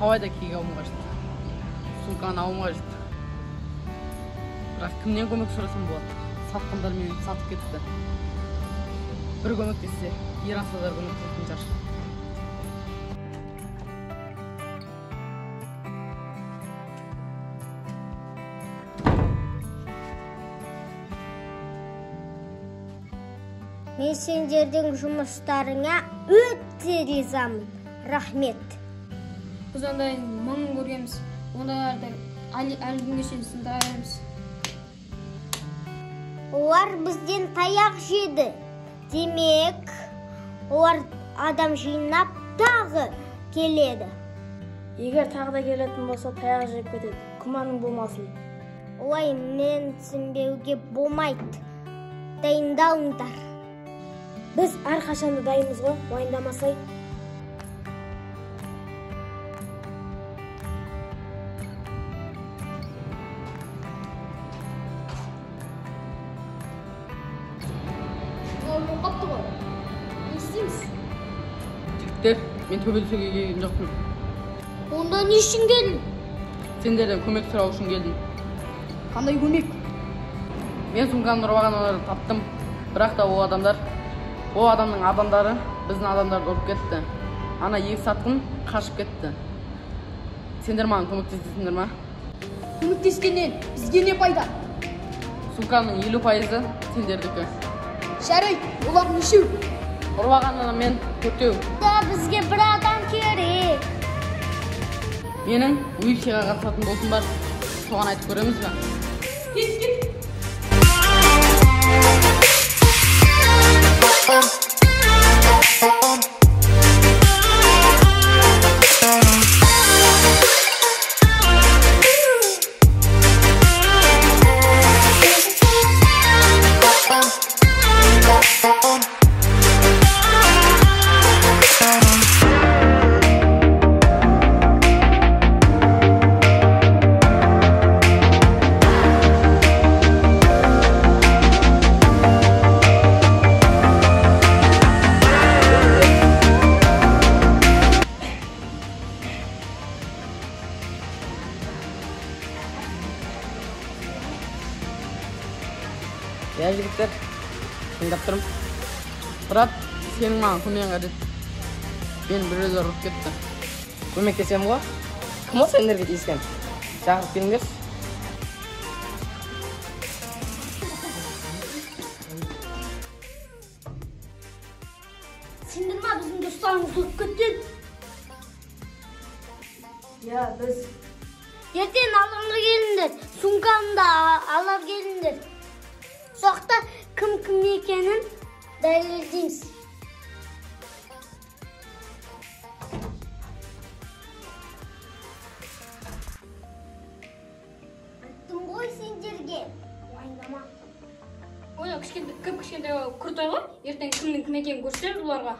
Қалай да киге алуым қажет. Сумканы алуым қажет. Бірақ кімнен көмек сұрасам болады? Сатқындар мені сатып кетті. Бір көмектессе, Ерасылдар көмектесетін шығар. Мен сендердің жұмыстарыңа өте ризамын. Рахмет. Біз ондай мың көргенбіз. Ондайларды әлі күнге шейін сындыра береміз. Олар бізден таяқ жеді. Демек, олар адам жинап тағы келеді. Егер тағы да келетін болса, таяқ жеп кетеді. Күмәнің болмасын. Олай мен түсінбеуге болмайды. Дайындалыңдар. Біз әрқашанда дайынбыз ғой, уайымдамасай. Олар қапты ғой. Не істейміз? Жігіттер, мен төбелесуге келген жоқпын. Онда не үшін келдің? Сендерден көмек сұрау үшін келдім. Қандай көмек? Мен сумканы ұрып алған адамдарды таптым. Бірақ та ол адамдар, ол адамның адамдары біздің адамдарды ұрып кетті. Ана екі сатқын қашып кетті. Сендер маған көмектесесіңдер ма? Көмектескеннен бізге не пайда? Сумканың 50% сендердікі. Жарайды, олар нешеу? Ұрып алған адаммен төртеу. Да, бізге бір адам керек. Менің UFC-ға қатысатын досым бар. Соған айтып көреміз бе? Кет, кет. Иә, жігіттер, тыңдап тұрмын. Брат, сенің маған көмегің қажет. Мені біреулер ұрып кетті. Көмектесемін ғой. Кім ол сендерге тиіскен? Шақырып келіңдерші. Сендер ма біздің достарымызды ұрып кеткен? Иә, біз. Ертең алаңға келіңдер, сумкамды да алып келіңдер. Соқта кім кім екенін дәлелдейміз. Айттым ғой сендерге, уайымдама. Ой, кішкентай, кіп кішкентай крутой ғой. Ертең кімнің кім екенін көрсетеміз оларға.